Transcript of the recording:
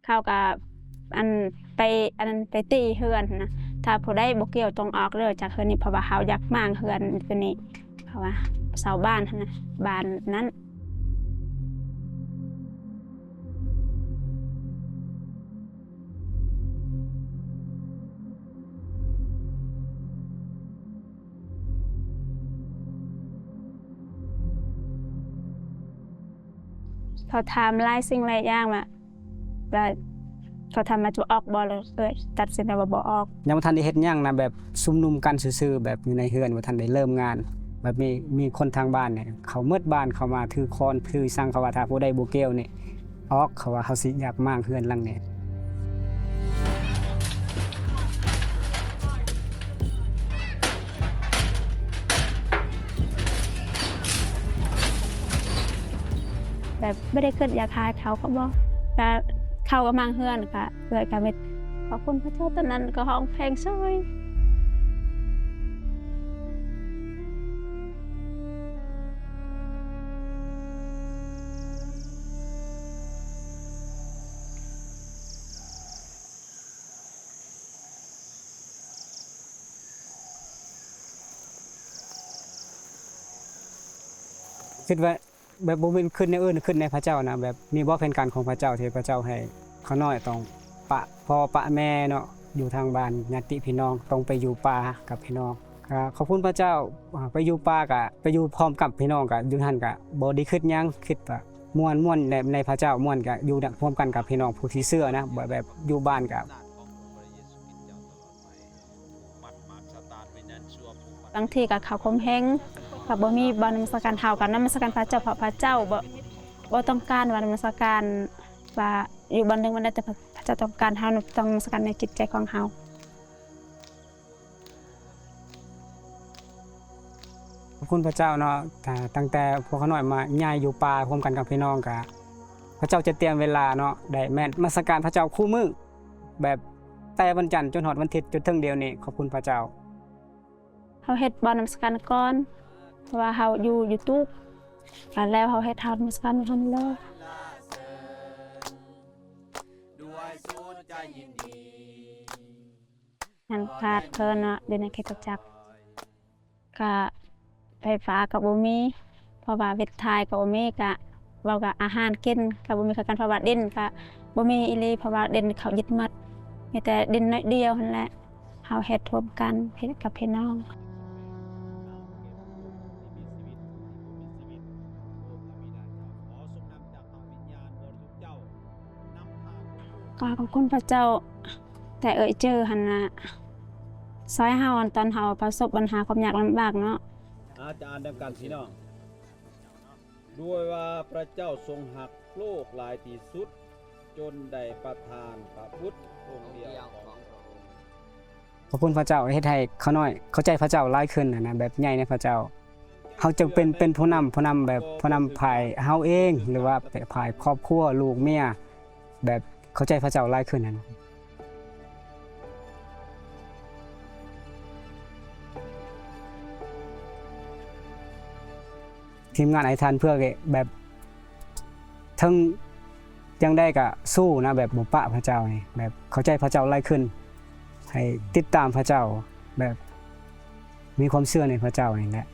ເຂົາກໍ ອັນ ໄປ ອັນນັ້ນ ໄປຕີເຮືອນຫັ້ນນະ. ຖ້າຜູ້ໃດບໍ່ກ່ຽວຕ້ອງອອກເດີຈາກເຮືອນນີ້ ເພາະວ່າເຮົາຢາກມ້າງເຮືອນຕົວນີ້ ເພາະວ່າເຊົ່າບ້ານຫັ້ນນະ ບ້ານນັ້ນ. ເຂົາຖາມຫຼາຍສິ່ງຫຼາຍຢ່າງວ່າ ວ່າເຂົາຖາມວ່າຈະອອກບໍ່ ແລ້ວເອື້ອຍຕັດສິນໃຈວ່າບໍ່ອອກ. ຍັງບໍ່ທັນໄດ້ເຮັດຫຍັງນະ ແບບຊຸມນຸມກັນຊື່ໆ ແບບຢູ່ໃນເຮືອນ ບໍ່ທັນໄດ້ເລີ່ມງານ. ແບບມີ ມີຄົນທາງບ້ານນີ້ ເຂົາໝົດບ້ານ ເຂົາມາຖືຄ້ອນຖືສັງ ເຂົາວ່າຖ້າຜູ້ໃດບໍ່ກ່ຽວນີ້ອອກ ເຂົາວ່າເຮົາຊິຢາກມ້າງເຮືອນຫຼັງນີ້. ແບບບໍ່ໄດ້ຄິດຢາກຂາຍເຂົາກໍບໍ່ ແບບເຂົາກໍມ້າງເຮືອນ ກໍເອື້ອຍກໍມີ ຂອບຄຸນພະເຈົ້າ ຕອນນັ້ນກໍຮ້ອງເພງຊ່ອຍ. ຄິດວ່າ ແບບບໍ່ແມ່ນຄິດແນວອື່ນ ຄິດໃນພະເຈົ້ານະ ແບບມີບໍ່ແຜນການຂອງພະເຈົ້າ ທີ່ພະເຈົ້າໃຫ້ຂ້ານ້ອຍຕ້ອງປະພໍ່ປະແມ່ເນາະ ຢູ່ທາງບ້ານຍາດຕິພີ່ນ້ອງ ຕ້ອງໄປຢູ່ປ່າກັບພີ່ນ້ອງ. ກະຂອບຄຸນພະເຈົ້າ ອາ ໄປຢູ່ປ່າກະໄປຢູ່ພ້ອມກັບພີ່ນ້ອງ ກະຢູ່ຫັ້ນກະບໍ່ໄດ້ຄິດຫຍັງ ຄິດວ່າມ່ວນ ມ່ວນໃນ ໃນພະເຈົ້າ ມ່ວນກະຢູ່ນຳ ຮ່ວມກັນກັບພີ່ນ້ອງຜູ້ທີ່ເຊື່ອນະ ແບບ ແບບຢູ່ບ້ານກະ ບາງທີກໍເຂົາຂົ່ມເຫງ ກໍບໍ່ມີບ່ອນນະມັດສະການ ເຮົາກໍນະມັດສະການພະເຈົ້າ ເພາະພະເຈົ້າບໍ່ ບໍ່ຕ້ອງການວ່ານະມັດສະການ ວ່າຢູ່ບ່ອນໜຶ່ງບ່ອນໃດ ແຕ່ພະ ພະເຈົ້າຕ້ອງການ ເຮົາຕ້ອງນະມັດສະການໃນຈິດໃຈຂອງເຮົາ. ຂອບຄຸນພະເຈົ້າເນາະ ຕັ້ງແຕ່ພວກຂ້ານ້ອຍມາຍ້າຍຢູ່ປ່າຮ່ວມກັນກັບພີ່ນ້ອງ ກະພະເຈົ້າຈະຕຽມເວລາເນາະ ໄດ້ແມ່ນນະມັດສະການພະເຈົ້າຄູ່ມື້ ແບບແຕ່ວັນຈັນຈົນຮອດວັນທິດ ຈົນເຖິງດຽວນີ້ ຂອບຄຸນພະເຈົ້າ. ເຮົາເຮັດບ່ອນນະມັດສະການກ່ອນ ເພາະວ່າເຮົາຢູ່ຢູທູບ ແລ້ວເຮົາເຮັດ ເຮົານະມັດສະການຢູ່ຫັ້ນເລີຍ. ຍັງຂາດເຂີນເນາະ ຢູ່ໃນຄຣິສຕະຈັກ ກະໄຟຟ້າກໍບໍ່ມີ ເພາະວ່າເວັດຖ່າຍກໍບໍ່ມີ ກະເວົ້າກະອາຫານກິນກໍບໍ່ມີຄືກັນ ເພາະວ່າດິນກະບໍ່ມີອີ່ຫຼີ ເພາະວ່າດິນເຂົາຍຶດໝົດ ມີແຕ່ດິນໜ້ອຍດຽວຫັ້ນແຫຼະ. ເຮົາເຮັດຮ່ວມກັນ ເຮັດກັບພີ່ນ້ອງ. ກໍຂອບຄຸນພະເຈົ້າ ແຕ່ເອື້ອຍຈື່ຫັ້ນນະ ຊ່ອຍເຮົາຕອນເຮົາປະສົບບັນຫາຄວາມຍາກລຳບາກເນາະ. ອາ ຈະອ່ານນຳກັນພີ່ນ້ອງ. ດ້ວຍວ່າພະເຈົ້າຊົງຮັກໂລກຫຼາຍທີ່ສຸດ ຈົນໄດ້ປະທານພະບຸດອົງດຽວຂອງພະອົງ. ຂອບຄຸນພະເຈົ້າ ເຮັດໃຫ້ຂ້ານ້ອຍເຂົ້າໃຈພະເຈົ້າຫຼາຍຂຶ້ນຫັ້ນນະ ແບບໃຫຍ່ໃນພະເຈົ້າ. ເຮົາຈຶ່ງເປັນ ເປັນຜູ້ນຳ ຜູ້ນຳແບບຜູ້ນຳຝ່າຍເຮົາເອງ ຫຼືວ່າເປັນຝ່າຍຄອບຄົວ ລູກເມຍ ແບບເຂົ້າໃຈພະເຈົ້າຫຼາຍຂຶ້ນຫັ້ນນະ. ທີມງານອະທິຖານເພື່ອແບບ ເຖິງຈັ່ງໃດກະສູ້ນະ ແບບບໍ່ປະພະເຈົ້ານີ້ ແບບເຂົ້າໃຈພະເຈົ້າຫຼາຍຂຶ້ນ ໃຫ້ຕິດຕາມພະເຈົ້າ ແບບມີຄວາມເຊື່ອໃນພະເຈົ້ານີ້ແຫຼະ.